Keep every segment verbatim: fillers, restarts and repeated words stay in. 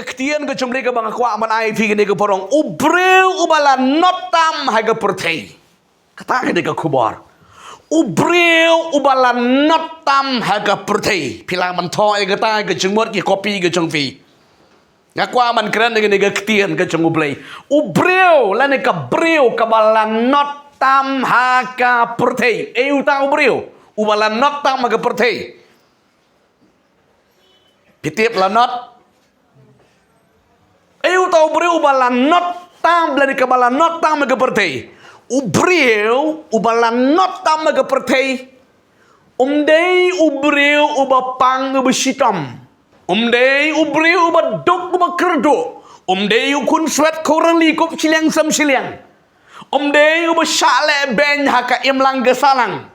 Ka ktien ka jong U Blei kaba nga kwah ban ai phi kane ka por, u briew uba la not tam ha ka pyrthei. Kata kane ka khubor. U briew uba la not tam ha ka pyrthei. Phi lah ban thoh ïa kata ha ka jingmut ki kopi ka jong phi. Nga kwah ban kren ïa kane ka ktien ka jong U Blei. U briew lane ka briew kaba la not tam ha ka pyrthei. Ei uta u briew uba la not tam ha ka pyrthei. Phi tip la not. Ei uta u briew uba la not tam, lane kaba la not tam ha ka pyrthei. U briew uba la not tam ha ka pyrthei. Um dei u briew uba pang uba shitom. Um dei u briew uba duk uba kyrduh. Um dei u khun swet khun rali kup shiliang sam shiliang. Um dei uba shah leh beiñ ha ka imlang ka sahlang.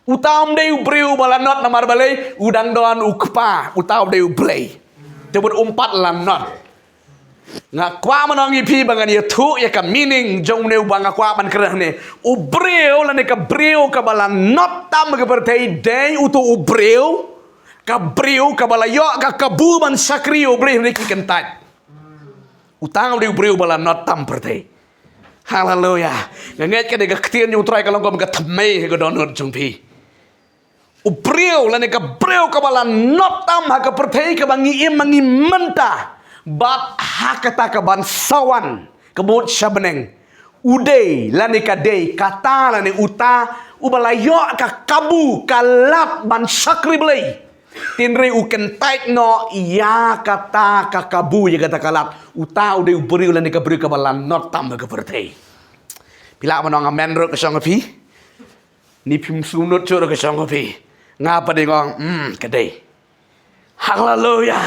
Uta um dei u briew uba la not, namar balei? U dang don u kpa, uta u dei U Blei. Te bad um pat la not. Nga kwah ban ong ïa phi ba ngan ïathuh ïa ka meaning jong une uba nga kwah ban kren hangne. U briew lane ka briew kaba la not tam ha ka pyrthei dei uto u briew, ka briew kaba la ïoh ka kabu ban shakri ïa U Blei ha ki kyntait. Uta u dei u briew uba la not tam pyrthei. Haleluya. Nga ngeit ka dei ka ktien jong U Trai ka long kum ka thymmei ha ka dohnud jong phi. U briew lane ka briew kaba la not tam ha ka pyrthei kaba ngi im ma ngi mynta. Bad ha kata ka ban sa wan ka mut sha bneng. U dei lane ka dei kata lane uta uba la ïoh ka kabu ka lad ban shakri Blei. Tynrai u kyntait noh ïa kata ka kabu ïa kata ka lad. Uta u dei u briew lane ka briew kaba la not tam ha ka pyrthei. Phi lah ban ong amen ruh ka shong ha phi. Ni phim sngewthuh shuh ruh ka shong ha phi. Nga pat nga ong, hmm, ka dei. Haleluya.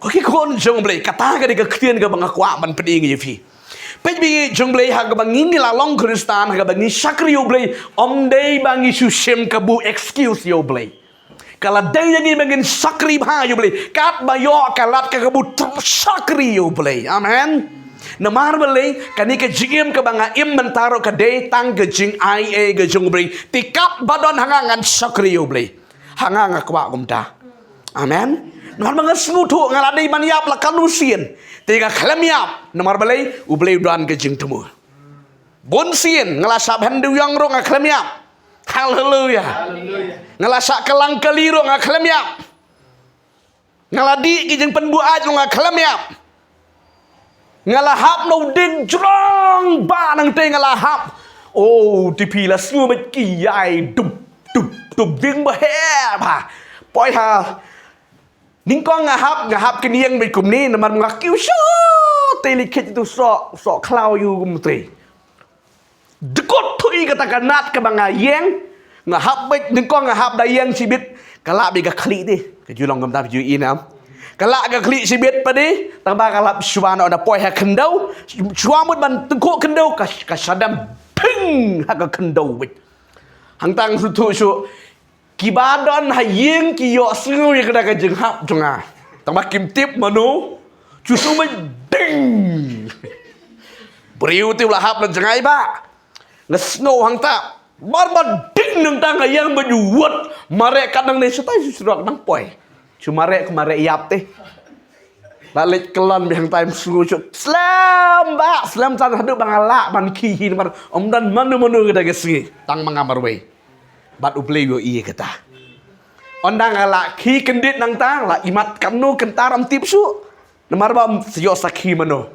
Ko ki khun jong U Blei, kata ka dei ka ktien kaba nga kwah ban pyni ïa phi. Peit beit jong U Blei, ha kaba ngi ngi la long Khristan, ha kaba ngi shakri ïa U Blei, um dei ba ngi shu shim kabu excuse ïa U Blei. Ka la dei ïa ngi ba ngin shakri bha ïa U Blei. Katba ïoh ka lad ka kabu to shakri ïa U Blei. Amen. Namar balei, kane ka jingim kaba nga im mynta ruh ka dei tang ka jingai ei ka jong U Blei. Te katba don ha nga ngan shakri ïa U Blei. Ha nga nga kwah kumta. Amen. Namar ba nga sngewthuh nga la dei ban ïap la katno sien. Te nga khlem ïap. Namar balei, U Blei u don ka jingthmu. Bun sien nga la shah bynriew ïong ruh nga khlem ïap. Haleluya. Nga la shah kylang kali ruh nga khlem ïap. Nga la dih ki jingpynbuaid ruh nga khlem ïap. Nga la hap na u dieng jrong ba nangtei nga la hap. Oh, te phi la sngew beit ki ïai dup dup dup dieng ba heh ba. Poi ha. Nyngkong nga hap, nga hap kyndiang beit kumne namar nga kiew sha te li khit tu soh, soh khlaw ïa u kumtei. Dkut thui kata ka nat kaba nga ïeng. Nga hap beit nyngkong nga hap da ïeng shibit. Ka lah beit ka khlieh te. Ka ju long kumta ju i nam. Ka lah ka khlieh shibit pat te. Tang ba ka lah shuwa noh da poi ha khyndew. Shuwa mut ban tyngkhuh khyndew ka, ka shadem. Ping ha ka khyndew beit. Hangta nga sngewthuh shuh. Kiba don ha ïing ki ïohsngew ïa kata ka jinghap jong nga. Tang ba kim tip mano. Ju sngewbha ding. Briew te u la hap na jngai ba. Nga sngew hangta. Bar ba ding nangta nga ïeng ba ju wut. Mareh kat nangne shatai shu syrok nang poi. Shu mareh ka mareh ïap te. La leit kyllon beit hangta im sngew shu. Slem ba, slem san haduh ba nga lah ban khie hi namar ym don mano mano kata ka sngi. Tang ma nga marwei. Bad U Blei u ïohi ïa kata. Ynda nga la khie kyndit nangta, la imat kamno kynta ym tip shuh. Namar ba ym sa ïoh sakhi mano.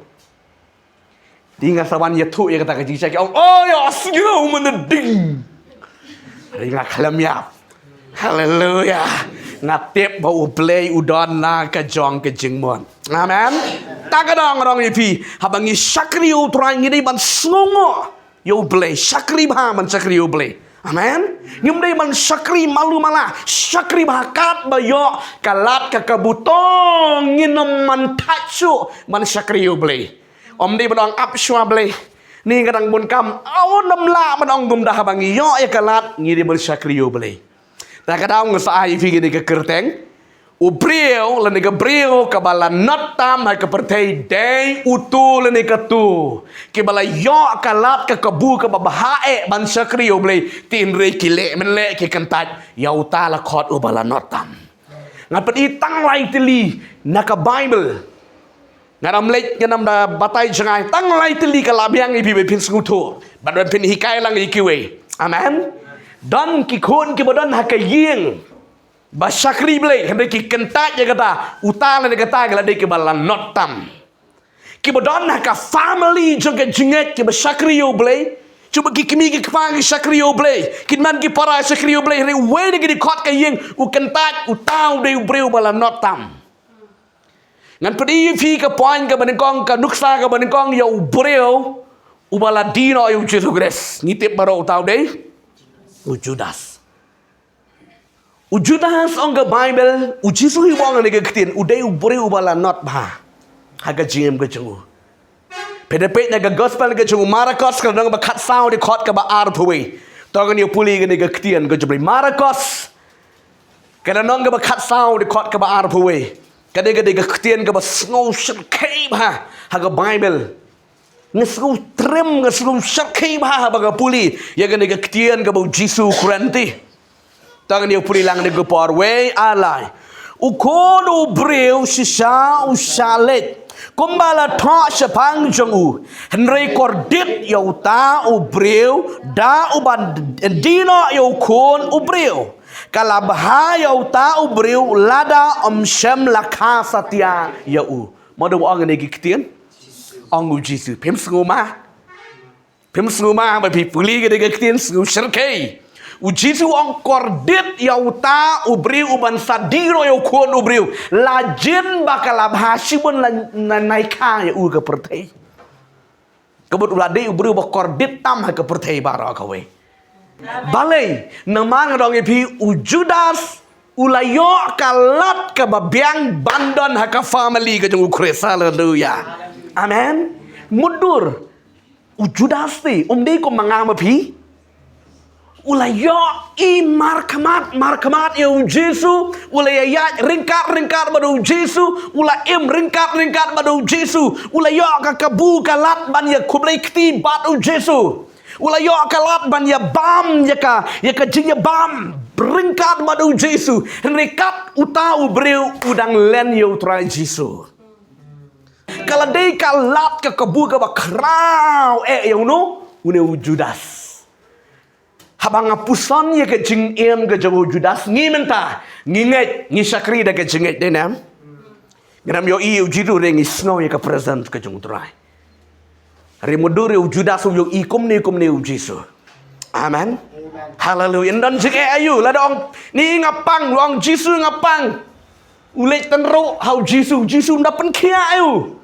Te nga sa wan ïathuh ïa kata ka jingshakri. Ong, oh, ïohsngew mynta ding. Te nga khlem ïap. Haleluya. Nga tip ba U Blei u don la ka jong ka jingmut. Amen. Ta ka dang rong ïa phi. Haba ngi shakri ïa U Trai ngi dei ban sngewnguh ïa U Blei, shakri bha ban shakri ïa U Blei. Amen. Ngim dei ban shakri malu mala, shakri bha katba ïoh ka lad ka kabu to ngin ym man thait shuh ban shakri ïa U Blei. Ym dei ban ong ap shuwa Blei. Ni ka dang bun kam, aw nym lah ban ong kumta haba ngi ïoh ïa ka lad ngi dei ban shakri ïa U Blei. Ta ka daw nga sa ai phi kane ka kyrteng. U briew lane ka briew kaba la not tam ha ka pyrthei dei uto lane kato kiba la ïoh ka lad ka kabu kaba bha eh ban shakri ïa U Blei, tynrai ki leh mynleh ki kyntait ïa uta la khot uba la not tam. Nga pyni tang lai tylli na ka Baibl. Ngan ym leit, ngan ym da batai jngai, tang lai tylli ka la biang ïa phi ba phin sngewthuh bad ba phin hikai lang ïa kiwei. Amen. Don ki khun kiba don ha ka ïing ba shakri Blei, hynrei ki kyntait ïa kata, uta lane kata ki la dei kiba la not tam. Kiba don ha ka family jong ka jingngeit kiba shakri ïa U Blei, shuh ba ki kmie ki kpa ki shakri ïa U Blei, ki hynmen ki para shakri ïa U Blei, hynrei uwei na ki dkhot ka ïing u kyntait, uta u dei u briew ba la not tam. Ngan pyni ïa phi ka point kaba nyngkong, ka nuksa kaba nyngkong ïa u briew uba la die noh ïa U Jisu Khrist. Ngi tip baroh uta u dei u Judas. U Judas, ong ka Baibl, U Jisu hi u ong ha kane ka ktien, u dei u briew uba la not bha ha ka jingim ka jong u. Phi da peit na ka gospel ka jong u Markos, ka lynnong ba khatsaw, dkhot kaba arphew wei. To ngin ïa pule kane ka ktien ka jong u Blei. Markos, ka lynnong kaba khatsaw, dkhot kaba arphew wei. Ka dei, ka dei ka ktien kaba sngew shyrkhei bha ha ka Baibl. Nga sngew trem, nga sngew shyrkhei bha haba nga pule ïa kane ka ktien kaba U Jisu u kren te. To ngin ïa pule lang na ka por wei, ar lai. U Khun u briew shisha u shah leit kumba la thoh shaphang jong u, hynrei kordit ïa uta u briew da uban die noh ïa U Khun u briew. Ka la bha ïa uta u briew lada ym shym la kha satia ïa u. Mano ba ong kane ka ktien? Ong U Jisu. Phim sngewma? Phim sngewma ba phi pule kane ka ktien? Sngew shyrkhei. U Jisu ong kordit ïa uta u briew uban sa die noh ïa U Khun u briew, la jin ba ka la bha shibun la na-, nai kha ïa u ka pyrthei. Ka mut u la dei u briew ba kordit tam ha ka pyrthei baroh kawei. Balei? Namar nga ong ïa phi, u Judas u la ïoh ka lad kaba biang ban don ha ka family ka jong U Khrist. Haleluya. Amen. Mutdur. U Judas te um dei kum ma nga ma phi. U la ïohi markhmat, markhmat ïa U Jisu. U la ïaid ryngkat, ryngkat bad U Jisu. U la im ryngkat, ryngkat bad U Jisu. U la ïoh ka kabu ka lad ban ïakhublei kti bad U Jisu. U la ïoh ka lad ban ïabam ïa ka, ïa ka jingïabam ryngkat bad U Jisu. Hynrei kat uta u briew u dang len ïa U Trai Jisu. Ka la dei ka lad ka kabu kaba khraw eh ïa uno, une u Judas. Haba nga puson ïa ka jingim ka jong u Judas, ngi mynta ngi ngeit, ngi shakri da ka jingngeit, dei ne em? Ngim ïohi ïa U Jisu, hynrei ngi sngew ïa ka presence ka jong U Trai. Hynrei mutdur ïa u Judas u ïohi kumne kumne U Jisu. Amen. Haleluya. Ym don jingeh aïu lada ong ni nga pang, u ong Jisu nga pang. U leit tynruh ha U Jisu, U Jisu um da pynkhiah ïa u.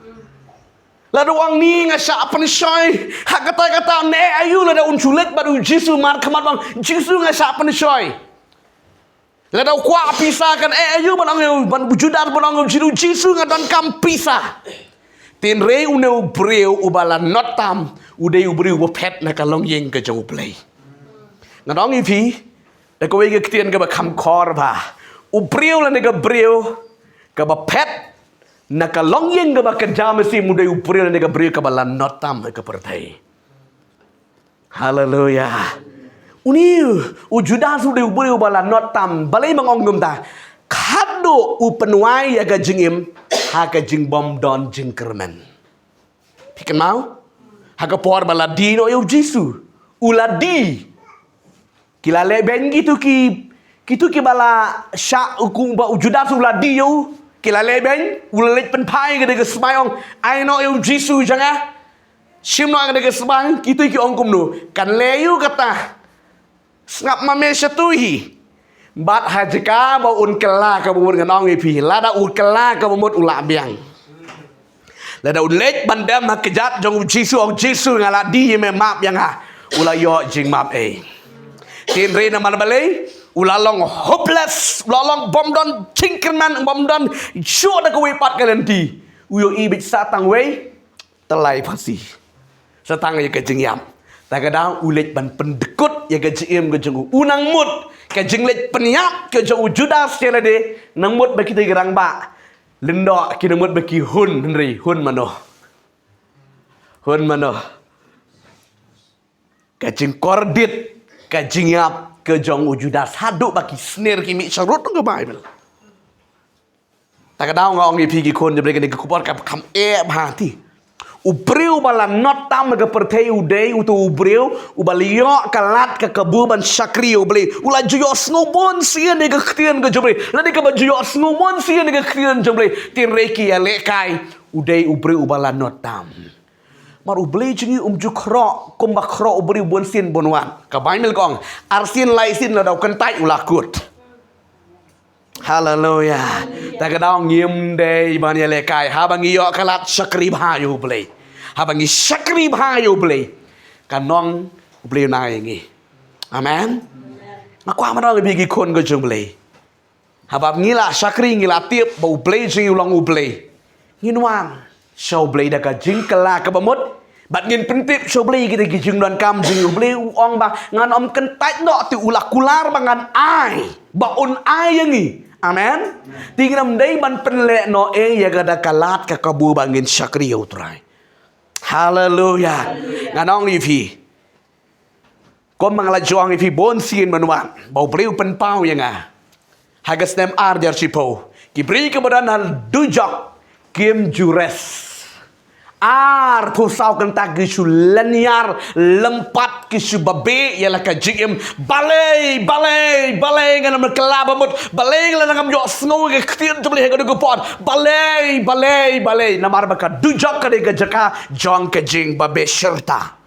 Lada u ong ni nga shah pynshoi ha kata kata, ne aïu lada un shu leit bad U Jisu markhmat, u ong Jisu nga shah pynshoi. Lada u kwah pisa kan eh aïu ban ong ïa u, ban u Judas ban ong ïa U Jisu, Jisu nga donkam pisa. Hynrei une u briew uba la not tam u dei u briew uba phet na ka longïing ka jong U Blei. Nga ong ïa phi da kawei ka ktien kaba kham khor bha, u briew lane ka briew kaba phet na ka longïing kaba kynja mynsiem u dei u briew lane ka briew kaba la not tam ha ka pyrthei. Haleluya. Une u Judas u dei u briew uba la not tam. Balei ma nga ong kumta? Khadduh u pynwai ïa ka jingim ha ka jingbym don jingkyrmen. Phi kynmaw? Ha ka por ba la die noh ïa U Jisu, u la die. Ki la leh beiñ kito ki, kito kiba la shah u, kumba u Judas u la die ïa u. Ki la leh beiñ, u la leit pynphai ka dei ka smai, ong ai noh ïa U Jisu jong nga. Shim noh ka dei ka smai, kito ki ong kumno? Kan leh ïa u kata. Sngap ma me shatu hi. Bad ha jaka ba un kylla kaba mut, ngan ong ïa phi, lada u kylla kaba mut u lah biang. Lada u leit ban dem ha kjat jong U Jisu, ong Jisu nga la die ïa me, map ïa nga, u la ïoh jingmap eh. Hynrei namar balei? U la long hopeless, u la long bym don jingkyrmen, bym don shuh da kawei pat ka lynti. U ïohi beit sa tang wei tylli phasi. Sa tang ïa ka jingïap. Ta ka daw u leit ban pyndkut ïa ka jingim ka jong u. U nang mut ka jingleit pynïap ka jong u Judas ïa lade, nang mut ba kita ki rangbah lyngdoh ki nang mut ba ki hun, hynrei hun mano? Hun mano? Ka jingkordit, ka jingïap ka jong u Judas haduh ba ki snier ki mih sharud, ong ka Baibl. Ta ka daw nga ong ïa phi ki khun jong U Blei, kane ka khubor kam kham eh bha te. U briew uba la not tam ha ka pyrthei u dei uto u briew uba la ïoh ka lad ka kabu ban shakri ïa U Blei. U la ju ïohsngew bun sien ïa ka ktien ka jong U Blei. Lane kaba ju ïohsngew bun sien ïa ka ktien jong U Blei. Hynrei ki ïalehkai, u dei u briew uba la not tam. Namar U Blei jong ngi um ju khroh kumba khroh u briew bun sien bun wat. Ka Baibl ka ong, ar sien lai sien lada u kyntait u la kut. Haleluya. Ta ka daw ngim dei ban ïalehkai. Haba ngi ïoh ka lad, shakri bha ïa U Blei. Haba ngi shakri bha ïa U Blei, ka nong U Blei un ai ïa ngi. Amen. Nga kwah ban ong ïa phi ki khun ka jong U Blei, haba ngi la shakri, ngi la tip ba U Blei jong ngi u long U Blei, ngin wan sha U Blei da ka jingkylla kaba mut. Bad ngin pyntip sha U Blei kita ki jingdonkam jong ngi. U Blei u ong ba ngan ym kyntait noh, te u la kular ba ngan ai, ba un ai ïa ngi. Amen. Te ngin ym dei ban pynleh noh ei ïa kata ka lad ka kabu ba ngin shakri ïa U Trai. Haleluya. Ngan ong ïa phi, kumba nga la ju ong ïa phi bun sien ban wan, ba U Blei u pynpaw ïa nga ha ka snem ar hajar shiphew, ki briew kiba don ha dujok kim ju rest. Arphew saw kynta ki shu lynñiar lympat, ki shu babe ïa la ka jingim. Balei, balei, balei ngan ym kylla ba mut? Balei ngan ym ïohsngew ïa ka ktien jong U Blei ha kano ka por? Balei, balei, balei? Namar ba ka dujok ka dei ka jaka jong ka jingbabe shirta.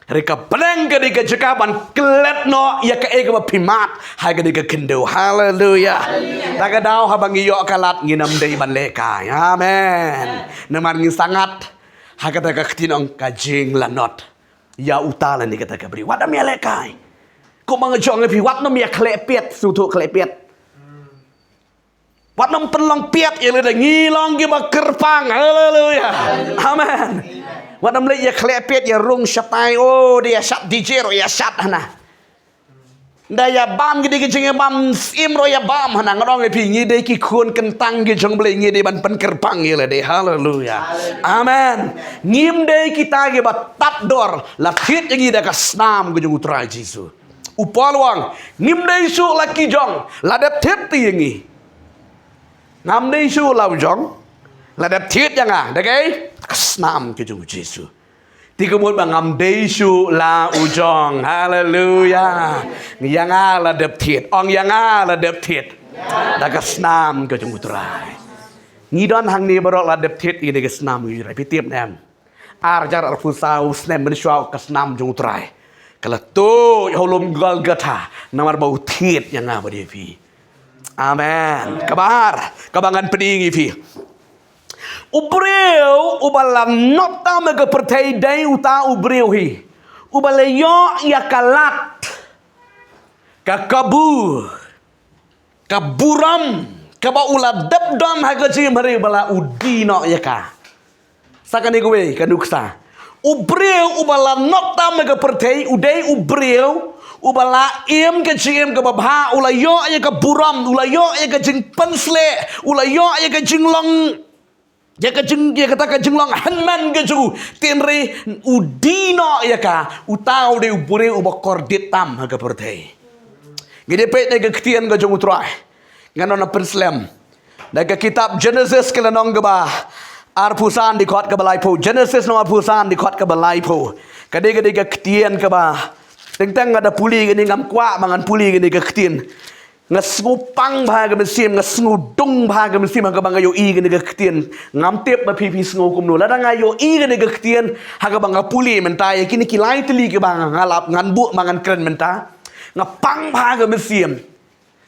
Hynrei ka bneng ka dei ka jaka ban klet noh ïa kaei kaba phi mad ha kane ka khyndew. Haleluya. Ta ka daw haba ngi ïoh ka lad, ngin ym dei ban lehkai. Amen. Namar ngi sangat ha kata ka ktien ong ka jinglanot ïa uta lane kata ka briew. Wat ym ïalehkai. Kumba nga ju ong ïa phi, wat ym ïakhleh piat, sngewthuh khleh piat. Wat nym pynlong piat ïa lade, ngi long kiba kyrpang. Haleluya. Amen. Wat nym leit ïakhleh piat, ïarung shatai, oh, da ïashat D J ruh ïashat hana. Da ïabam ki dei ki jingïabam syiem ruh ïabam hana. Nga ong ïa phi, ngi dei ki khun kyntang ki jong U Blei, ngi dei ban pynkyrpang ïa lade. Haleluya. Amen. Ngim dei kita kiba tad dor, la thied ïa ngi da ka snam ka jong U Trai Jisu. U Paul u ong, ngim dei shuh la ki jong, la dep thied te ïa ngi. Ngam dei shuh la u jong, la dep thied ïa nga da kaei? Ka snam ka jong U Jisu. Te ka mut ba ngam dei shuh la u jong. Haleluya. Ïa nga la dep thied. Ong, ïa nga la dep thied da ka snam ka jong U Trai. Ngi don hangne baroh la dep thied ïa ka snam ka jong U Trai. Phi tip ne em? Ar hajar arphew saw snem mynshuwa ka snam jong U Trai ka la tuid ha u lum Golgotha namar ba u thied ïa nga bad ïa phi. Amen. Kaba ar, kaba ngan pyni ïa phi. U briew uba la not tam ha ka pyrthei dei uta u briew hi uba la ïoh ïa ka lad, ka kabu, ka burom kaba u la dep don ha ka jingim, hynrei ba la u die noh ïa ka. Sa kane kawei ka nuksa. U briew uba la not tam ha ka pyrthei u dei u briew uba la im ka jingim kaba bha, u la ïoh ïa ka burom, u la ïoh ïa ka jingpynsleh, u la ïoh ïa ka jinglong, ïa ka jing, ïa kata ka jinglong hynmen ka jong u. Hynrei u die noh ïa ka, uta u dei u briew uba kordit tam ha ka pyrthei. Ngi dei peit na ka ktien ka jong U Trai. Ngan ong na pynslem na ka kitab Genesis ka lynnong kaba arphew san, dkhot kaba laiphew. Genesis lynnong arphew san, dkhot kaba laiphew. Ka dei, ka dei ka ktien kaba, teng teng nga da pule kane, ngam kwah ba ngan pule kane ka ktien. Nga sngewpang bha ka mynsiem, nga sngewdung bha ka mynsiem ha kaba nga ïohi kane ka ktien. Ngam tip ba phi phi sngew kumno. Lada nga ïohi kane ka ktien ha kaba nga pule mynta ïa kine ki lai tylli kiba nga lap, ngan buh ba ngan kren mynta, nga pang bha ka mynsiem.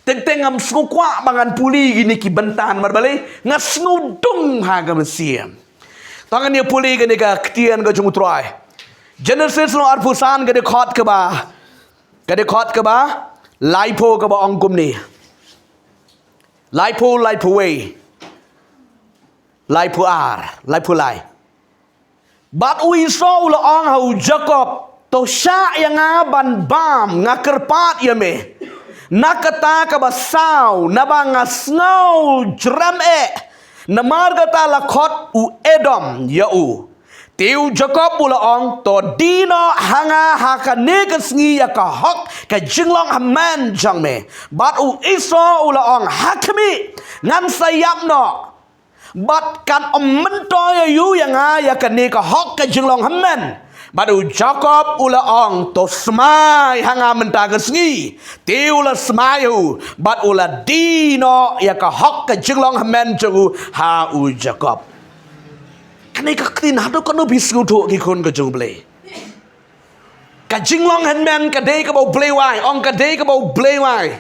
Teng teng ngam sngew kwah ba ngan pule kine ki bynta namar balei? Nga sngewdung bha ka mynsiem. To ngin ïa pule kane ka ktien ka jong U Trai. Genesis lynnong arphew san, ka dkhot kaba, ka dkhot kaba laiphew, kaba ong kumne. Laiphew, laiphew wei, laiphew ar, laiphew lai. Bad u Esau u la ong ha u Jakob, to shah ïa nga ban bam, nga kyrpad ïa me na kata kaba saw, naba nga sngew jrem eh. Namar kata la khot u Edom ïa u. Te u Jakob u la ong, to die noh ha nga ha kane ka sngi ïa ka hok ka jinglong hynmen jong me. Bad u Esau u la ong, ha khmih, ngan sa ïap noh. Bad kan ym myntoi ïa u ïa nga ïa kane ka hok ka jinglong hynmen. Bad u Jakob u la ong, to smai ha nga mynta ka sngi. Te u la smai ïa u, bad u la die noh ïa ka hok ka jinglong hynmen jong u ha u Jakob. Kane ka ktien haduh katno phi sngewthuh ki khun ka jong u Blei. Ka jinglong hynmen ka dei kaba u Blei u ai, ong ka dei kaba u Blei u ai.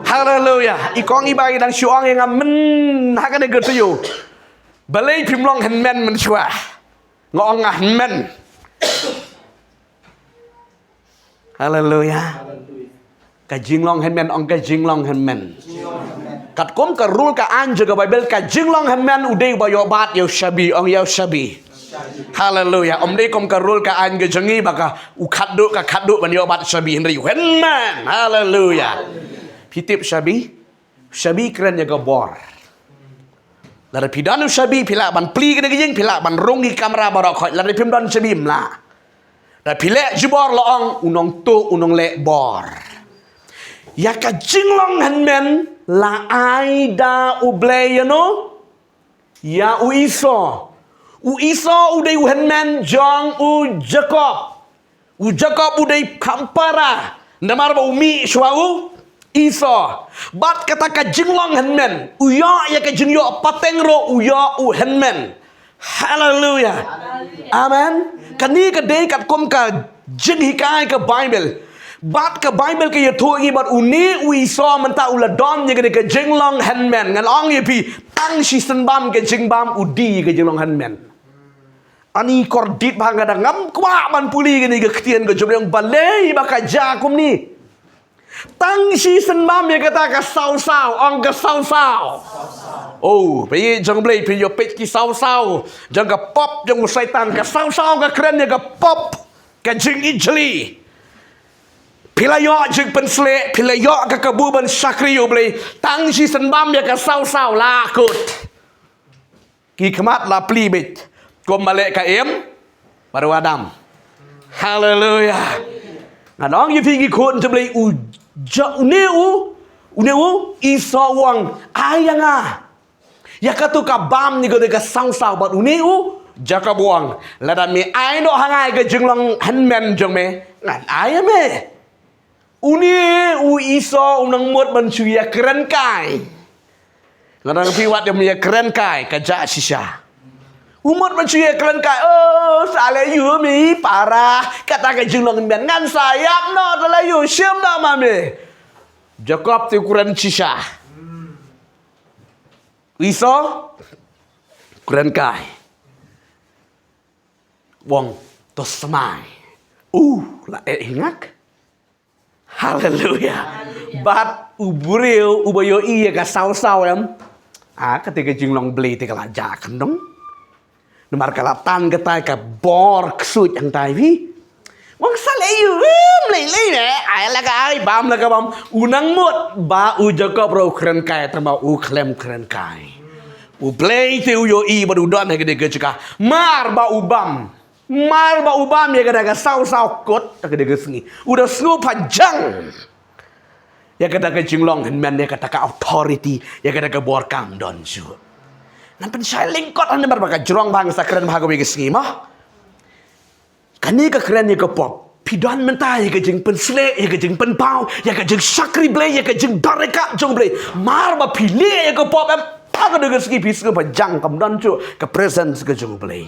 Haleluya. I kong i bah i dang shu ong ïa nga mynta ha kane ka taïew. Balei phim long hynmen mynshuwa? Nga ong nga hynmen. Haleluya. Ka jinglong hynmen, ong ka jinglong hynmen. Katkum ka rule ka aiñ jong ka Baibl, ka jinglong hynmen u dei uba ïoh bat ïa u shabi, ong ïa u shabi. Haleluya. Ym dei kum ka rule ka aiñ ka jong ngi ba ka u khatduh ka khatduh ban ïoh bat shabi, hynrei u hynmen. Haleluya. Phi tip shabi? Shabi kren ïa ka bor. Lada phi don u shabi phi lah ban plie kane ka ïing, phi lah ban rung ki kamra baroh khoit, lada phim don shabi ym lah. Da phi leh jubor la ong u nongtuh u nongleh bor. Ïa ka jinglong hynmen la ai da u Blei ïa no? Ïa u Esau. U Esau u dei u hynmen jong u Jakob. U Jakob u dei kham para namar ba u mih shuwa u Esau. Bad kata ka jinglong hynmen u ïoh ïa ka jingïoh pateng ruh u ïoh u hynmen. Haleluya. Amen. Kane ka dei katkum ka jinghikai ka Baibl. Bad ka Baibl ka ïathuh ïa ngi bad une u Esau mynta u la don ïa kane ka jinglong hynmen. Ngan ong ïa phi, tang shisien bam ka jingbam u die ka jinglong hynmen. Ani kordit bha nga da ngam kwah ban pule kane ka ktien ka jong u Blei, balei ba ka jia kumne. Tang shisien bam ïa kata ka sawsaw, ong ka sawsaw. Oh, phi jong u Blei phi ïoh peit ki sawsaw jong ka pop jong u Soitan, ka sawsaw ka kren ïa ka pop, ka jingijli. Phi la ïoh jingpynshlur, phi la ïoh ka kabu ban shakri ïa u Blei. Tang shisien bam ïa ka sawsaw la kut. Ki khmat la plie beit. Kumba leh ka Im bad u Adam. Haleluya. Ngan ong ïa phi ki khun jong u Blei, u Ja, une u, une u Esau u ong, ai ïa nga ïa kato ka bam ne ka, ka sawsaw, bad une u Jakob u ong, lada me ai noh ha nga ïa ka jinglong hynmen jong me, ngan ai ïa me. Une u Esau u nang mut ban shu ïakren kai. Nga dang phi wat ïa kren kai ka jia shisha. U mut ban shu ïakren kai. Oh, sa leh ïa me para. Kata ka jinglong hynmen ngan sa ïap noh, sa leh ïa shim noh ma me. Jakob te u kren shisha. Esau u kren kai. U ong, to smai. Uh, la eh hingak. Haleluya. Bad u briew uba ïohi ïa ka sawsaw em. Ah, kata ka jinglong Blei te ka la jah kyndong. Namar ka la tan kata ka bor ksuid hangtai phi. Wan sa leh ïa u, em, leh leh leh. Ai la ka ai, bam la ka bam. U nang mut ba u Jakob ruh u kren kai, tang ba u khlem kren kai. U Blei te u ïohi bad u don ha kane ka jaka. Mar ba u bam. Mar ba u bam ïa kata ka sawsaw kut ha kane ka sngi, u da sngewpajang ïa kata ka jinglong hynmen, ïa kata ka authority, ïa kata ka bor kam don shuh. Ngan pynshai lyngkot hangne namar ba ka jrong bha, nga sa kren bha kawei ka sngi mo. Kane ka kren ïa ka pop. Phi don mynta ïa ka jingpynshlur, ïa ka jingpynpaw, ïa ka jingshakri Blei, ïa ka jingdon ryngkat jong Blei. Mar ba phi leh ïa ka pop em, ha kane ka sngi phi sngewpajang, kam don shuh ka presence ka jong Blei.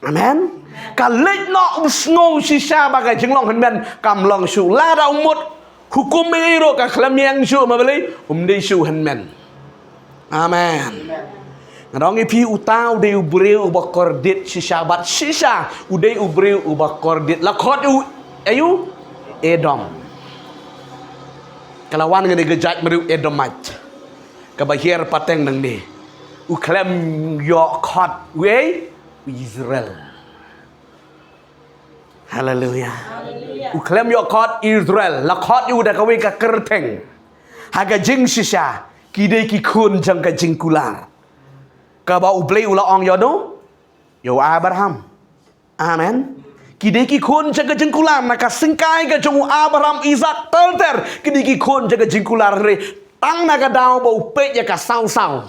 Amen. Ka leit noh u sngew shisha ba ka jinglong hynmen kam long shuh. Lada u mut hukum ei ruh ka khlem ïeng shuh ma Blei, um dei shuh hynmen. Amen. Nga ong ïa phi, uta u dei u briew uba kordit shisha, bad shisha u dei u briew uba kordit. La khot u aïu? Edom. Ka la wan kane ka jaitbynriew Edomite kaba hiar pateng nangne. U khlem ïoh khot u ei? Israel. Haleluya. U khlem ïoh khot Israel, la khot ïa u da kawei ka kyrteng. Ha ka jingshisha ki dei ki khun jong ka jingkular. Kaba U Blei u la ong ïa uno? Ïa u Abraham. Amen. Ki dei ki khun jong ka jingkular, na ka syngkai ka jong u Abraham, Isaac, ter ter. Ki dei ki khun jong ka jingkular, hynrei tang na ka daw ba u peit ïa ka saw saw,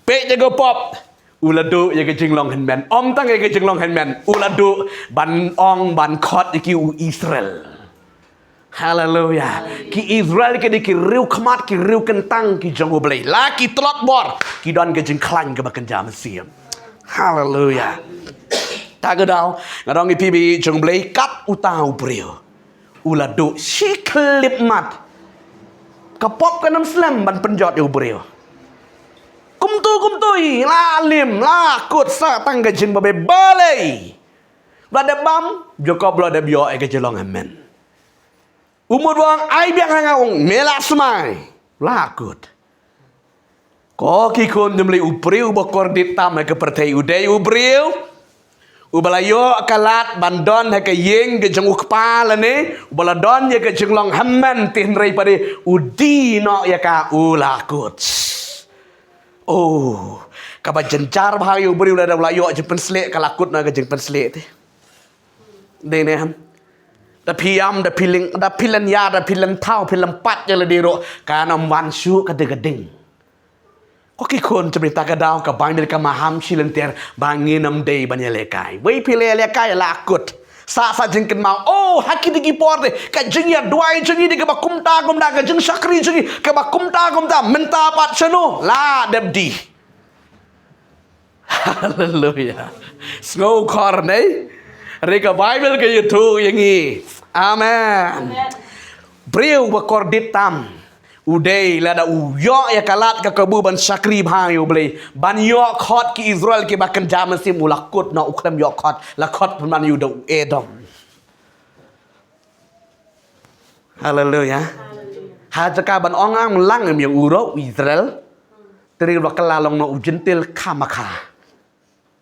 peit ïa ka pop, u la duh ïa ka jinglong hynmen. Ym tang ïa ka jinglong hynmen, u la duh ban ong, ban khot ïa ki u Israel. Haleluya. Ki Israel ki dei ki riewkhmat, ki riewkyntang ki jong U Blei. La ki tlot bor, ki don ka jingkhlaiñ kaba kynja mynsiem. Haleluya. Ta ka daw, nga ong ïa phi, ba jong U Blei, kat uta u briew u la duh shi khyllipmat, ka pop kan ym slem ban pynjot ïa u briew. Kumtu kumtu hi, la lim, la kut, sa tang ka jingbabe, balei? Ba dep bam, Jakob, la dep ïoh ïa ka jinglong hynmen. U mut ba ong, ai biang ha nga, ong, me la smai. La kut. Ko ki khun jong U Blei, u briew ba kordit tam ha ka pyrthei u dei u briew uba la ïoh ka lad ban don ha ka ïing ka jong u kpa lane uba la don ïa ka jinglong hynmen, te hynrei pat u die noh ïa ka, u la kut. Oh, kaba jynjar bha ïa u briew lada u la ïoh jingpynsleh, ka la kut noh ka jingpynsleh te. Dei ne em? Da phi ïam, da phi leng, da phi leng ïa, da phi leng thaw, phi leng pat ïa lade ruh, kan ym wan shuh ka dei ka ding. Ko ki khun jong U Blei, ta ka daw ka Baibl ka maham shi lynter ba ngin ym dei ban ïalehkai. Wei phi la ïalehkai, la kut. Sa, sa jingkynmaw, oh, ha kine ki por te ka jingïaduwai jong ngi dei kaba kumta kumta, ka jingshakri jong ngi kaba kumta kumta, mynta pat shano, la dep die. Haleluya. Sngewkhor ne? Hynrei ka Baibl ka ïathuh ïa ngi. Amen. Briew ba kordit tam u dei lada u ïoh ïa ka lad ka kabu ban shakri bha ïa U Blei, ban ïoh khot ki Israel kiba kynja mynsiem, u la kut noh, u khlem ïoh khot, la khot pynban ïa u da u Edom. Haleluya. Ha jaka ban ong, am lang em ïa u ruh u Israel, te u la kylla long noh u Jentil khamkha.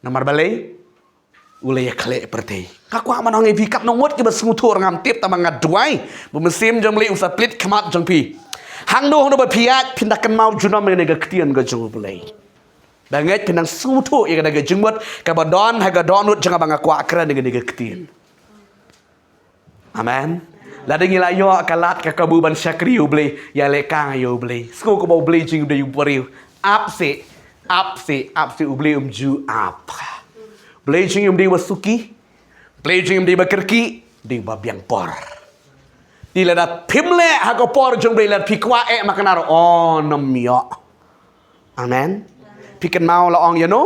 Namar balei? U la ïakhleh pyrthei. Nga kwah ban ong ïa phi, katno ngut kiba sngewthuh, ngam tip, tangba nga duwai ba u Mynsiem jong U Blei un sa plie khmat jong phi. Hangno hangno ba phi ïaid, phin da kynmaw junom ïa kane ka ktien ka jong U Blei. Da ngeit phin nang sngewthuh ïa kane ka jingmut kaba don ha ka dohnud jong nga ba nga kwah kren ïa kane ka ktien. Amen. Lada ngi la ïoh ka lad ka kabu ban shakri U Blei, ïalehkai ïa U Blei. Sngewbha, U Blei jong ngi u dei u briew ap seh, ap seh, ap seh, U Blei um ju ap. U Blei jong ngi um dei uba suki, U Blei jong ngi um dei uba kyrkieh, u dei uba biang por. Te lada phim leh ha ka por jong U Blei, lada phi kwah eh ma Kynrad, un ym ïoh. Amen. Phi kynmaw la ong ïano?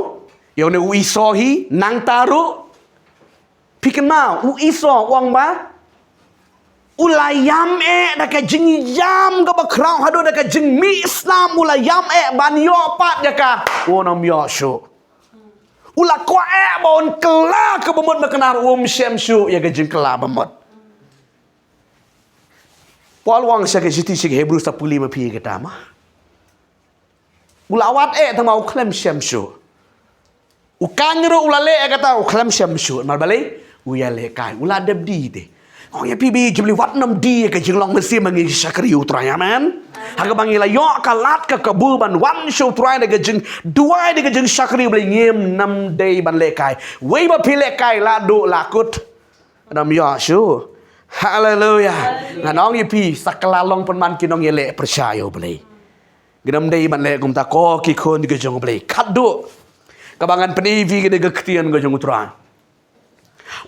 Ïa une u Esau hi, nangta ruh. Phi kynmaw, u Esau u ong ba u la ïam eh da ka jingïam kaba khraw haduh, da ka jingmih snam u la ïam eh ban ïoh pat ïa ka, un ym ïoh shuh. U la kwah eh ba un kylla kaba mut, ma Kynrad, um shem shuh ïa ka jingkylla ba mut. Paul u ong sha ka shithi sha ki Hebru, sa pule ma phi ïa kata ma. U la wad eh, tangba u khlem shem shuh. U kane ruh u la leh eh kata, u khlem shem shuh. Namar balei? U ïalehkai, u la dep die te. Ong ïa phi, ba jong U Blei, wat nym die ïa ka jinglong mynsiem ba ngi shakri U Trai, amen. Ha kaba ngi la ïoh ka lad ka kabu ban wan sha U Trai da ka jingduwai, da ka jingshakri U Blei, ngim nym dei ban lehkai. Wei ba phi lehkai, la duh la kut. Nym ïoh shuh. Haleluya. Ngan ong ïa phi, sa kylla long pynban ki nongïaleh pyrshah ïa U Blei. Ngin nym dei ban leh kumta, ko ki khun ki jong U Blei. Khatduh kaba ngan pyni ïa phi ka dei ka ktien ka jong U Trai.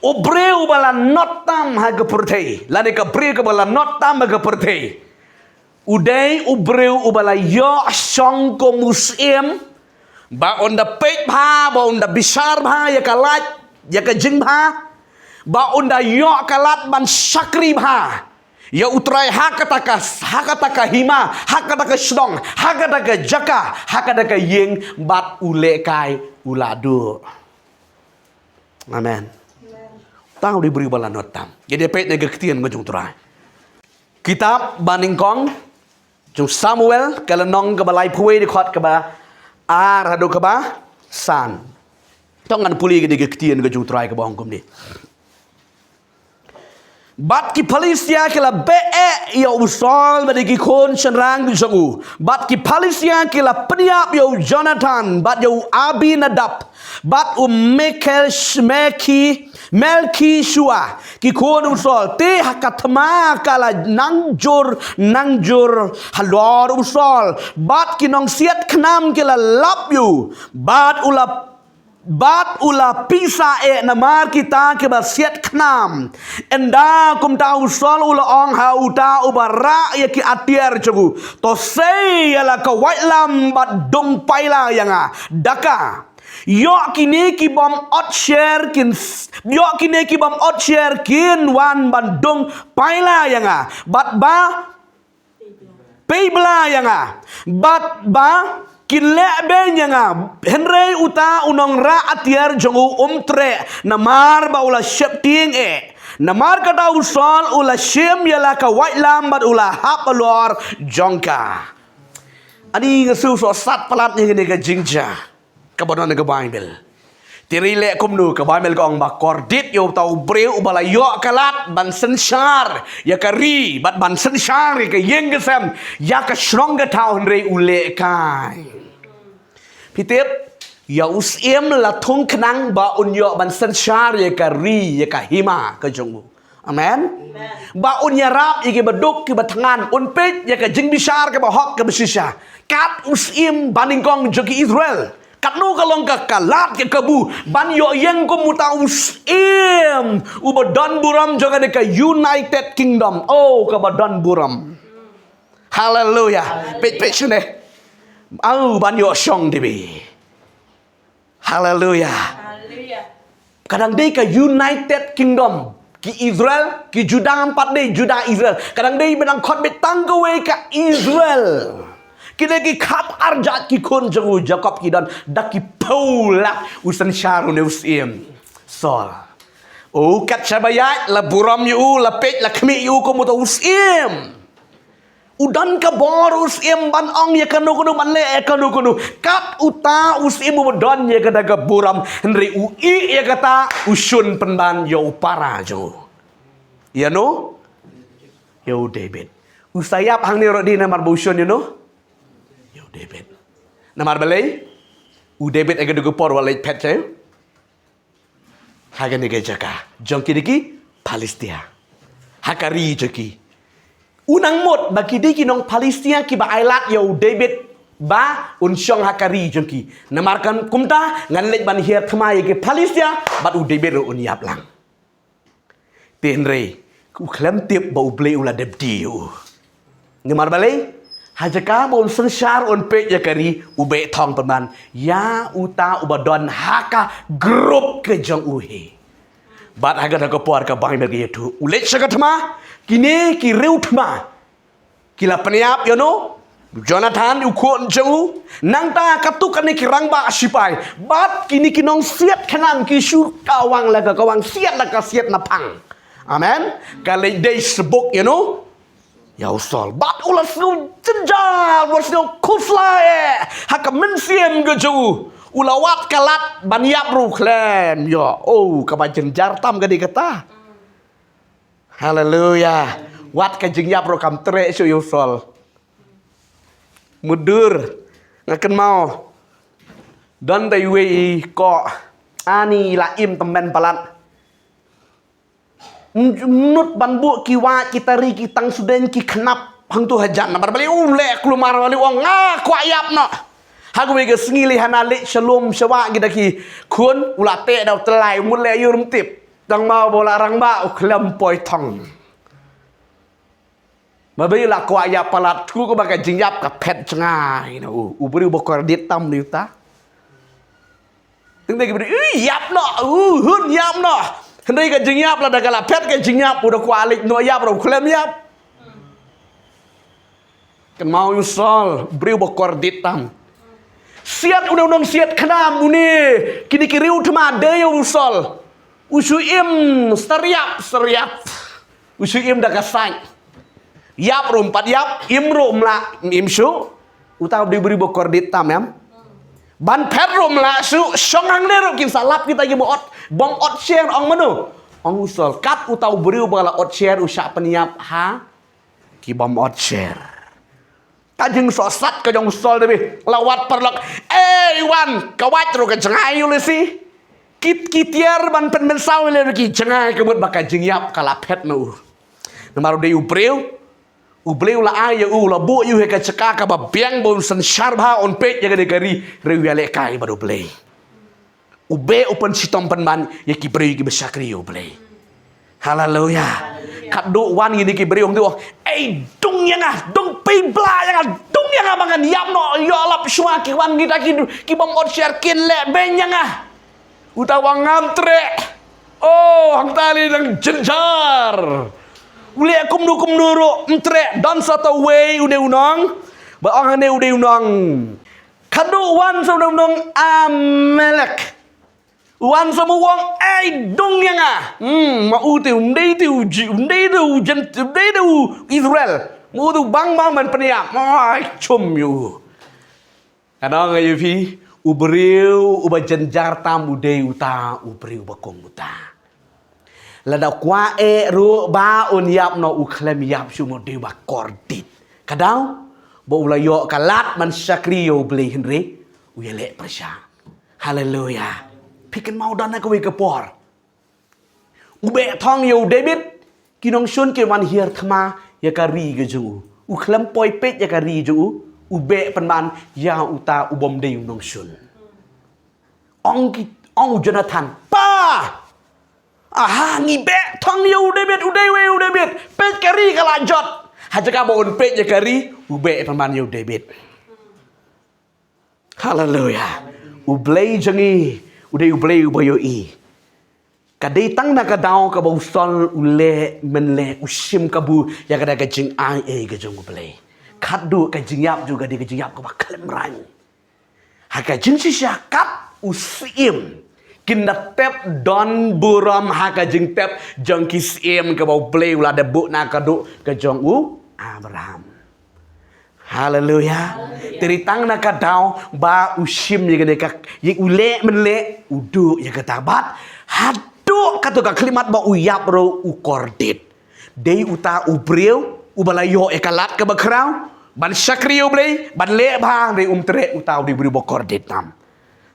U briew uba la not tam ha ka pyrthei, lane ka briew kaba la not tam ha ka pyrthei, u dei u briew uba la ïoh shong kum u syiem, ba un da peit bha, ba un da bishar bha ïa ka lait, ïa ka jingbha, ba un da ïoh ka lad ban shakri bha ïa U Trai ha kata ka, ha kata ka hima, ha kata ka shnong, ha kata ka jaka, ha kata ka ïing, bad u lehkai, u la duh. Amen. Tang u dei u briew ba la not tam. Ngi dei peit na ka ktien ka jong U Trai. Kitab Banyngkong jong u Samuel, ka lynnong kaba laiphew wei, dkhot kaba ar haduh kaba san. To ngan pule ka dei ka ktien ka jong U Trai kaba ong kumne. Bad ki Philistia ki la beh ïa u Saul bad ïa ki khun shynrang jong u. Bad ki Philistia ki la pynïap ïa u Jonathan bad ïa u Abinadab bad u Mekel Meki Melki Shua, ki khun u Saul. Te ha ka thma ka la nang jur nang jur halor u Saul. Bad ki nongsiat khnam ki la lap ïa u. Bad u la Bad u la pisa eh namar kita kiba siat khnam. Ynda kumta u Saul u la ong ha uta uba rah ïa ki atiar jong u, to sei ïa la ka waitlam bad dung paila ïa nga. Daka, ïoh kine ki bym ot sher kin ïoh kine ki bym ot sher kin wan ban dung paila ïa nga. Bad ba pei bla ïa nga. Bad ba kin leh beiñ ïa nga. Hynrei uta u nongrah atiar jong u um treh namar ba u la sheptieng eh. Namar kata u Saul u la shim ïa la ka waitlam bad u la hap halor jong ka. Ani nga shu sot sat palat ïa kane ka jingjia kaba don ha ka Baibl. Te ri leh kumno? Ka Baibl ka ong ba kordit ïa uta u briew uba la ïoh ka lad ban synshar ïa ka ri bad ban synshar ïa ka ïing ka sem, ïa ka shnong ka thaw, hynrei u leh kai. Phi tip, ïa u syiem la thung khnang ba un ïoh ban synshar ïa ka ri, ïa ka hima ka jong u. Amen. Ba un ïarap ïa kiba duk kiba thngan, un peit ïa ka jingbishar kaba hok kaba shisha. Kat u syiem banyngkong jong ki Israel. Katno ka long ka lad ka kabu ban ïoh ïeng kum uta u syiem uba don burom jong kane ka United Kingdom. Oh, kaba don burom. Haleluya. Peit peit shane. Au, ban ïoh shong dibi. Haleluya. Ka dang dei ka United Kingdom. Ki Israel, ki Juda, ngam pat dei Juda Israel. Ka dang dei ba dang khot beit tang kawei ka Israel. Ki dei ki khap arjat ki khun jong u Jakob, ki don da ki phew lak u synshar une u syiem Saul. U kat shaba ïaid la burom ïa u, la peit la khmih ïa u kum uta u syiem. U don ka bor u syiem ban ong ïa kano kano, ban leh ïa kano kano. Kat uta u syiem uba don ïa kata ka burom, hynrei u ïeh ïa kata, u shun pynban ïa u para jong u. Ïa no? Ïa u David. U sa ïap hangne ruh dei namar ba u shun ïa no? Ïa u David. Namar balei? U David ha kata ka por u la leit phet sha ha kane ka jaka jong ki dei ki Philistia. Ha ka ri jong ki. U nang mut ba ki dei ki nong Philistia kiba ai lad ïa u David ba un shong ha ka ri jong ki. Namar kan kumta ngan leit ban hiar thma ïa ki Philistia bad u David ruh un ïap lang. Te hynrei u khlem tip ba U Blei u la dep die ïa u. Namar balei? Ha jaka ba un synshar un peit ïa ka ri, u beh thong pynban ïa uta uba don ha ka group ka jong u hi. Bad ha kata ka por ka Baibl ka ïathuh, u leit sha ka thma, kine ki riew thma ki la pynïap ïa no? Jonathan, u khun jong u. Nangta katto katne ki rangbah sipai bad kine ki nongsiat khnam ki shu kawang la ka kawang, siat la ka siat na phang. Amen. Ka leit dei sbuk ïa no? Ïa u Saul. Bad u la sngew jynjar, u la sngew khuslai eh ha ka mynsiem ka jong u. U la wad ka lad ban ïap ruh khlem ïoh. Oh, kaba jynjar tam ka dei kata. Haleluya. Wat ka jingïap ruh kam treh shuh ïa u Saul. Mutdur. Nga kynmaw, don da iwei i kok, ani la im tymmen palat. Mut ban buh ki wah, ki tari, ki tang sudein, ki khnap hangtu hajan. Namar balei? U leh kulmar, balei? U ong nga kwah ïap noh. Ha kawei ka sngi lei hana leit sha lum sha wah kita ki khun, u la teh da u tyllai, mut leh ïa u rem tip. Tang ma u ba u la rangbah, u khlem poi thong. Ba balei? U la kwah ïap palat, tang kumba ka jingïap ka phet jngai na u. U briew ba kordit tam ni uta. Tang dei ki briew, "Ui, ïap noh, u hun ïap noh." Hynrei ka jingïap, lada ka la phet ka jingïap, u da kwah leit noh ïap ruh u khlem ïap. Kynmaw ïa u Saul, briew ba kordit tam. Siat une u nongsiat khnam une, kine ki riew thma dei ïa u Saul. U shu im sariap sariap. U shu im da ka sait. Ïap ruh um pat ïap, im ruh um lah, im shuh. Uta u dei u briew ba kordit tam em. Ban phet ruh um lah shuh, shong hangne ruh kin sa lap kita kiba ot, bym ot sher, ong mano? Ong u Saul, kat uta u briew ba la ot sher u shah pynïap ha ki bym ot sher. Ka jingsohsat ka jong u Saul te phi, la wad paralok. Ei, wan, ka wad ruh ka jngai ïa u lehse. Ki, ki tiar ban pynmynsaw ïa u lehse ki jngai ka mut ba ka jingïap ka la phet na u. Namar u dei u briew, u Blei u la ai ïa u, la buh ïa u ha ka jaka kaba biang ba un synshar bha, un peit ïa kane ka ri, hynrei u ïalehkai bad u Blei. U beh u pynshitom pynban ïa ki briew kiba shakri ïa u Blei. Haleluya. Katduh wan kine ki briew hangto, ei, dung ïa nga, dung pynbla ïa nga, dung ïa nga ba ngan ïap noh, ïoh lap shuwa ki wan kita ki, ki bym ot sher kin leh beiñ ïa nga. Uta u ong ngam treh. Oh, hangta lei dang jynjar. U leh kumno kumno ruh ym treh, don sa uta uwei une u nong. Ba ong hangne u dei u nong. Katduh wan sa une u nong Amalek. Wan sa ma u ong, ei, dung ïa nga. Hmm, ma u te um dei te u Jiw, um dei te u Jent-, um dei te u Israel. Ma u te u bang bang ban pynïap. Ai, chum ïa u. Ngan ong ïa phi, u briew uba jynjar tam u dei uta u briew ba kum uta. Lada kwah eh ruh ba un ïap noh u khlem ïap shuh, u dei uba kordit. Ka daw ba u la ïoh ka lad ban shakri ïa u Blei hynrei u ïaleh pyrshah. Haleluya. Phi kynmaw don ha kawei ka por u beh thong ïa u David, ki nongshun ki wan hiar thma ïa ka ri ka jong u. U khlem poi peit ïa ka ri jong u, u beh pynban ïa uta u bym dei u nongshun. Ong ki, ong u Jonathan, pa! Aha, ngi beh thong ïa u David, u dei uwei u David. Peit ka ri ka la jot. Ha jaka ba un peit ïa ka ri, u beh pynban ïa u David. Haleluya. U Blei jong ngi u dei u Blei uba ïohi. Ka dei tang na ka daw kaba u Saul u leh mynleh, u shim kabu ïa kata ka jingai ei ka jong u Blei. Katduh ka jingïap jong u ka dei ka jingïap kaba khlem rang. Ha ka jingshisha kat u syiem, kin da tep don burom ha ka jingtep jong ki syiem kaba u Blei u la da buh na ka duh ka jong u Abraham. Haleluya. Te dei tang na ka daw ba u shim ïa kane ka, ïa u leh mynleh, u duh ïa kata bad haduh kato ka khyllipmat ba u ïap ruh u kordit. Dei uta u briew uba la ïoh ïa ka lad kaba khraw ban shakri ïa u Blei, ban leh bha, hynrei um treh, uta u dei u briew ba kordit tam.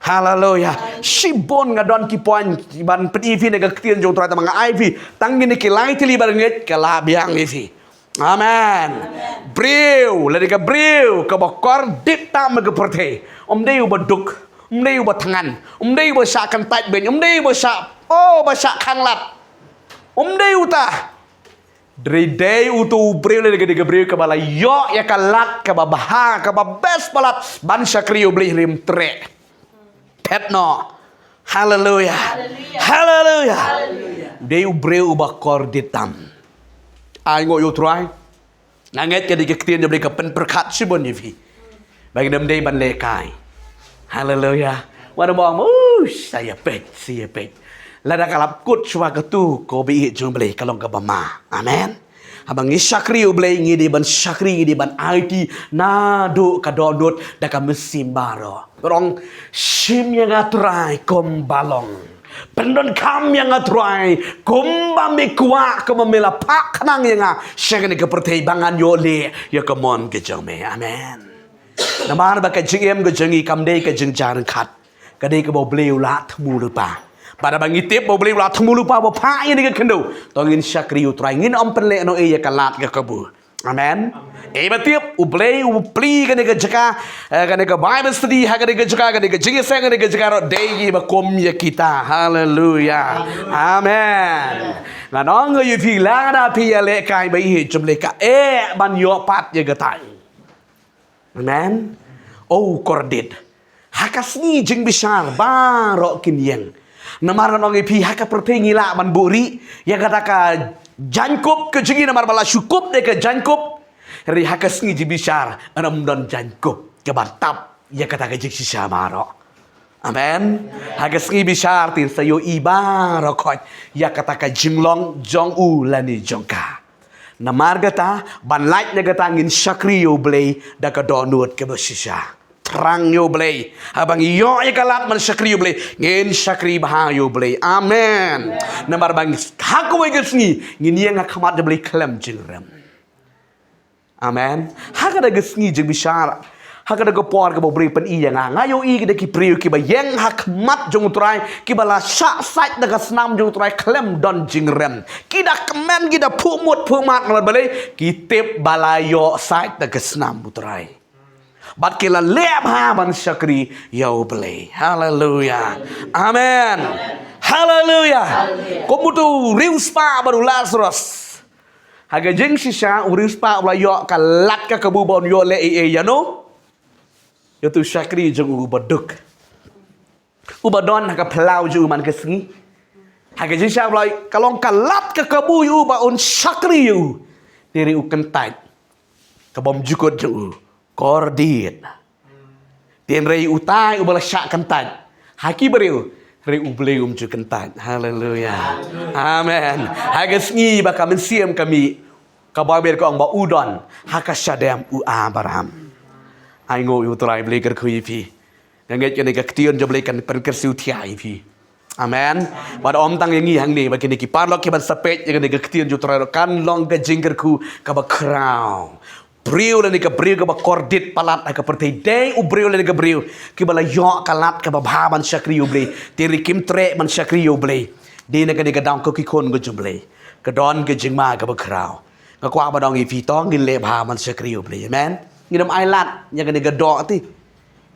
Haleluya. Shibun nga don ki point ban pyni ïa phi na ka ktien jong u Trai, tangba nga ai ïa phi tang kine ki lai tylli ba ngeit, ka la biang ïa phi. Amen. Briew, lada ka briew kaba kordit tam ha ka pyrthei, um dei uba duk, um dei uba thngan, um dei uba shah kyntait beiñ, um dei uba shah, oh, ba shah khanglad. Um dei uta. Dei, dei uta u briew lada ka dei ka briew kaba la ïoh ïa ka lad kaba bha, kaba best palat ban shakri ïa u Blei, hynrei um treh. Phet noh. Haleluya. Haleluya. Haleluya. Dei u briew uba kordit tam. Ai nguh ïa u Trai. Nga ngeit ka dei ka ktien jong u Blei ka pynpyrkhat shibun ïa phi. Ba ngin ym dei ban lehkai. Haleluya. Wat ym ong, uh, sa ïa peit, sa ïa peit. Lada ka lap kut shuwa katu, ko ba ïeit jong u Blei, ka long kaba ma. Amen. Haba ngi shakri ïa u Blei, ngi dei ban shakri, ngi dei ban aiti naduh ka dohnud da ka mynsiem baroh. Rong, shim ïa nga Trai kumba long. Pyndonkam ïa nga Trai kumba me kwah, kumba me la phah khnang ïa nga sha kane ka pyrthei ba ngan ïoh leh ïa ka mon ka jong me. Amen. Namar ba ka jingim ka jong ngi kam dei ka jingjar ryngkat. Ka dei kaba u Blei u la thmu lypa. Bad haba ngi tip ba u Blei u la thmu lypa ba phah ïa kane ka khyndew, to ngin shakri ïa u Trai, ngin ym pynlehnohei ïa ka lad ka kabu. Amen. Ei ba tip u Blei u plie kane ka jaka, eh, kane ka Bible study ha kane ka jaka, kane ka jingïaseng kane ka jaka ruh dei ba kum ïa kita. Haleluya. Amen. Ngan ong ïa phi, lada phi ïalehkai ba ïeit jong u Blei, ka eh ban ïoh pat ïa katai. Amen. Oh, kordit. Ha ka sngi jingbishar baroh kin ïeng. Namar ngan ong ïa phi, ha ka pyrthei ngi lah ban buhrieh ïa kata ka jaiñkup ka jong ngi namar ba la shu kup da ka jaiñkup. Hynrei ha ka sngi jingbishar ym don jaiñkup kaba tap ïa kata ka jingshisha baroh. Amen. Ha ka sngi bishar te sa ïohi baroh khoit ïa kata ka jinglong jong u lane jong ka. Namar kata, ban lait na kata ngin shakri ïa u Blei da ka dohnud kaba shisha. thrang ïa U Blei. Haba ngi ïoh ïa ka lad ban shakri ïa U Blei, ngin shakri bha ïa U Blei. Amen. Namar ba ha kawei ka sngi ngin ïeng ha khmat U Blei khlem jingrem. Amen. Ha kata ka sngi jingbishar, ha kata ka por kaba U Blei pyni ïa nga, nga ïohi kita ki briew kiba ïeng ha khmat jong U Trai, kiba la shah sait da ka snam jong U Trai khlem don jingrem. Ki da kmen, ki da phuh mut phuh mat, namar balei? Ki tip ba la ïoh sait da ka snam U Trai. Bad ki la leh bha ban shakri ïa U Blei. Haleluya. Amen. Haleluya. Kum uto u riewspah bad u Lazarus. Ha ka jingshisha u riewspah u la ïoh ka lad ka kabu ba un ïoh leh ei ei ïano? Ïa uto u shakri jong u uba duk, uba don ha ka phyllaw jong u man ka sngi. Ha ka jingshisha u la, ka long ka lad ka kabu ïa u ba un shakri ïa u. Te hynrei u kyntait, ka bymjukut jong u kordit. Te hynrei utai uba la shah kyntait ha ki briew, hynrei U Blei um ju kyntait. Haleluya. Amen. Ha ka sngi ba ka mynsiem ka mih, ka Baibl ka ong ba u don ha ka shadem u Abraham. Ainguh ïa U Trai Blei kyrkhu ïa phi. Nga ngeit kane ka ktien jong U Blei kan pynkyrsiew thiah ïa phi. Amen. Bad ym tang ïa ngi hangne, ba kine ki paralok kiban sa peit ïa kane ka ktien jong U Trai ruh kan long ka jingkyrkhu kaba khraw. Briew lane ka briew kaba kordit palat ha ka pyrthei dei u briew lane ka briew kiba la ïoh ka lad kaba bha ban shakri ïa U Blei. Te hynrei kim treh ban shakri ïa U Blei. Dei na kane ka daw ko ki khun ko jong U Blei, ka don ka jingma kaba khraw. Nga kwah ban ong ïa phi, to ngin leh bha ban shakri ïa U Blei. Amen. Ngin ym ai lad ïa kane ka doh te.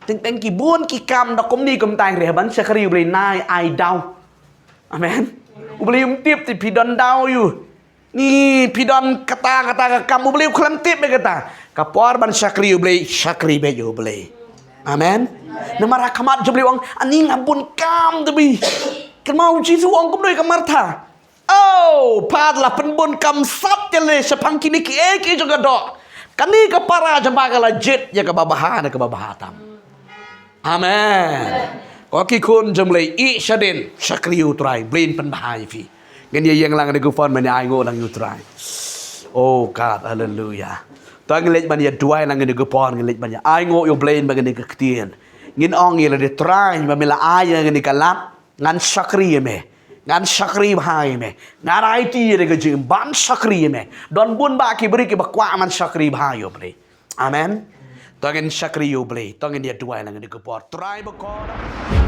Teng teng ki bun ki kam da kumne kumtai, hynrei ban shakri ïa U Blei nai ai daw. Amen. U Blei um tip te phi don daw ïa u. Ni phi don kata kata ka kam, U Blei u khlem tip ïa kata. Ka por ban shakri ïa U Blei, shakri beit ïa U Blei. Amen. Namar ha khmat jong U Blei u ong, ani nga bun kam te bha. Kynmaw U Jisu u ong kumno ïa ka Martha? Oh, pat la pynbun kam sat te leh shaphang kine kiei kiei jong ka doh. Kane ka para jong pha ka la jied ïa kaba bha na kaba bha tam. Amen. Ko ki khun jong U Blei, ïeh shadien, shakri ïa U Trai, Blei un pynbha ïa phi. Ngin ïa ïeng lang ha kane ka por, ngin ïa ainguh lang ïa U Trai. Oh God, haleluya. To ngin leit ban ïa duwai lang ha kane ka por, ngin leit ban ïa ainguh ïa U Blei ha kane ka ktien. Ngin ong ïa lade, Trai, ba me la ai ïa kane ka lad, ngan shakri ïa me. Ngan shakri bha ïa me. Ngan aiti ïa ka jingim ban shakri ïa me. Don bun bah ki briew kiba kwah ban shakri bha ïa U Blei. Amen. To ngin shakri ïa U Blei. To ngin ïa duwai lang ha kane ka por. Trai bakor.